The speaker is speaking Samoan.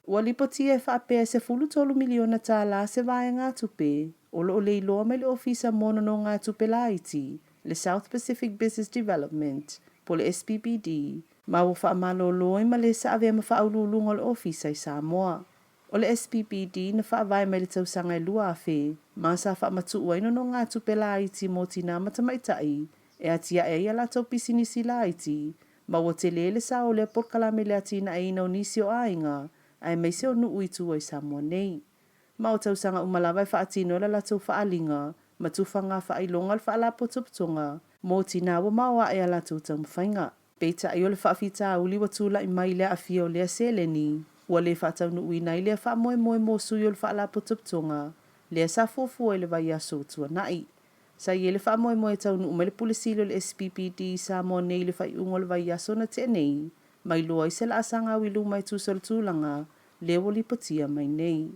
Ua lipotia e faapea e $13 miliona tālā se vaegatupe o lo o le iloa mai le Ofisa mo Nonogatupe Laiti, le South Pacific Business Development, po o le SPBD, ma ua faamalōlō ai ma le sa avea ma faauluuluga o le Ofisa i Samoa. O le SPBD na faavae mai le tausaga e 2000 ma sa faamatuu ai nonogatupe laiti mo tinā ma tamaitai e atiae ai a latou pisinisi laiti, ma ua tele le sao o lea polokalame i le atinaeina o nisi o aiga aemaise o nuu i tua i Samoa nei. Ma o tausaga uma lava e faatino ai la latou faaaliga ma tufaga faailoga o le Faalapotopotoga mo tinā ua maoae a latou taumafaiga. Peitai o le faafitauli ua tulai mai i le aafia o lea seleni, ua le faataunuuina ai lea faamoemoe mo sui o le Faalapotopotoga lea sa fuafua i le vaiaso ua tuanai. Sa i ai le faamoemoe e taunuu mai le Pule Sili o le SPBD i Samoa nei i le faaiuga o le vaiaso na tea nei, ma iloa ai se laasaga au i luma e tusa o le tulaga lea ua lipotia mai nei.